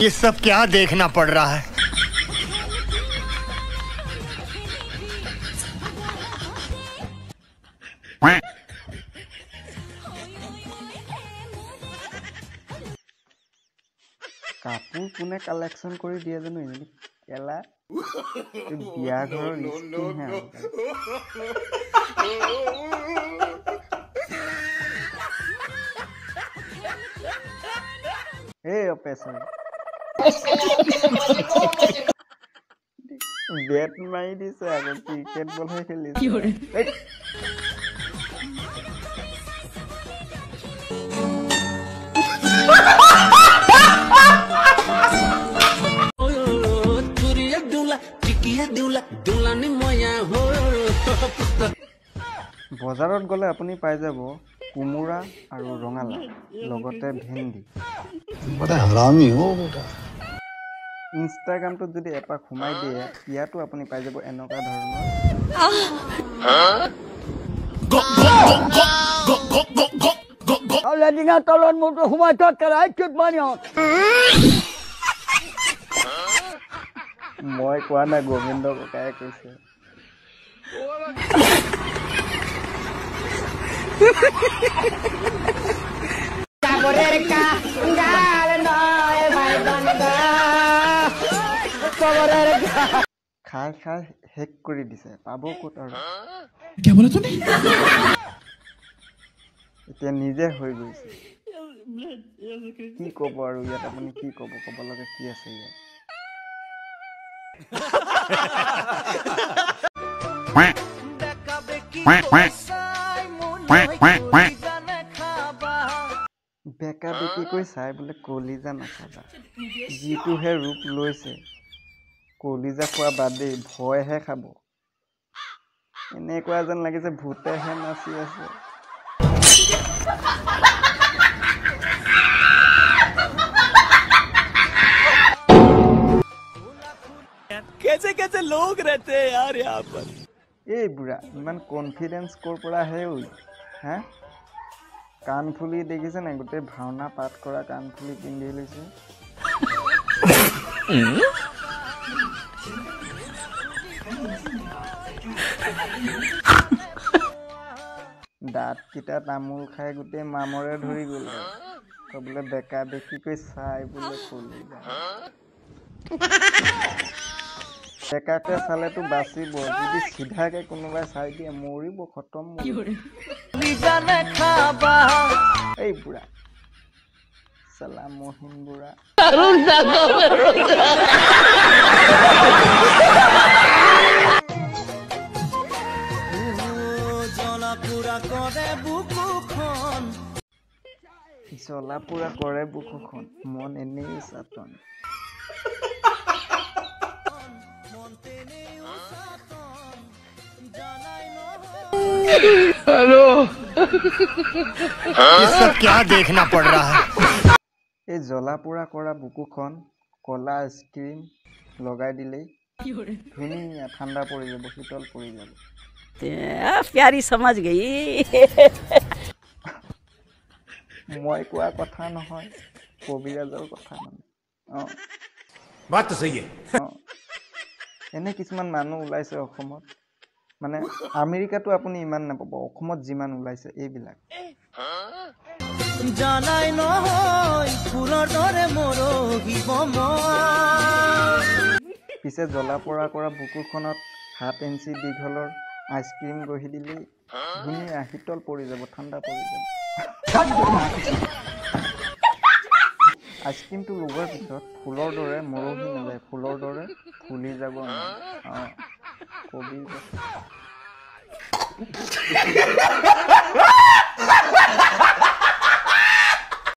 ये सब क्या देखना पड़ रहा है? কাপোৰ কোনে কালেকশ্যন কৰি দিয়ে জানো এনেই কেলা বিয়া ঘৰৰ স্কিমহে আৰু। এই অপেচৰ বেট মাৰি দিছে আকৌ, ক্ৰিকেট বলহে খেলিছে। বজাৰত গ'লে আপুনি পাই যাব কোমোৰা আৰু ৰঙালাও, লগতে ভেন্দি। ইনষ্টাগ্ৰামটোত যদি এপাক সোমাই দিয়ে, ইয়াতো আপুনি পাই যাব এনেকুৱা ধৰণৰ। মই কোৱা নাই, গোবিন্দ ককায়ে কৈছে। খাই খাই শেষ কৰি দিছে, পাব ক'ত আৰু। এতিয়া নিজে হৈ গৈছে, কি ক'ব আৰু ইয়াত আপুনি কি ক'ব, ক'ব লগা কি আছে ইয়াত? বেকা বেকিকৈ চাই বোলে কলিজা নাখাবা, যিটোহে ৰূপ লৈছে কলিজা খোৱা বাদেই ভয়হে খাব। এনেকুৱা যেন লাগিছে ভূতেহে নাচি আছে। कैसे कैसे लोग रहते हैं यार यहाँ पर। এই বুঢ়া ইমান কনফিডেন্স ক'ৰ পৰা আহে ঐ? হা, কাণফুলি দেখিছে নাই, গোটেই ভাওনা পাঠ কৰা কাণফুলি পিন্ধি লৈছে। দাঁতকেইটা তামোল খাই গোটেই মামৰে ধৰি গ'ল আৰু। বোলে বেকা বেকিকৈ চাই বোলে কলিজা। বেকাকে চালেতো বাচিব, যদি চিধাকে কোনোবাই চাই দিয়ে মৰিব, খতম। এই বুঢ়া চালা মহিন বুঢ়া। জ্বলা পোৰা কৰে বুকুখন, মন এনেই চাতন। हेलो, ये सब क्या देखना पड़ रहा है? এই জ্বলা পোৰা কৰা বুকুখন কলা আইচক্ৰীম লগাই দিলেই ধুনীয়া ঠাণ্ডা পৰি যাব, শীতল পৰি যাব। প্যাৰী সমাজ গই। মই কোৱা কথা নহয়, কবিৰাজৰ কথা মানে। অ বাত তো সহি। এনে কিছুমান মানুহ ওলাইছে অসমত, মানে আমেৰিকাতো আপুনি ইমান নাপাব, অসমত যিমান ওলাইছে এইবিলাক। জানাই নহয় ফুলৰ দৰে মৰহিব মন। পিছে জ্বলা পোৰা কৰা বুকুখনত 7 ইঞ্চি দীঘলৰ আইচক্ৰীম গঢ়ি দিলেই ধুনীয়া শীতল পৰি যাব, ঠাণ্ডা পৰি যাব। আইচক্ৰীমটো লগোৱাৰ পিছত ফুলৰ দৰে মৰহি নাযায়, ফুলৰ দৰে ফুলি যাব। অ কবি।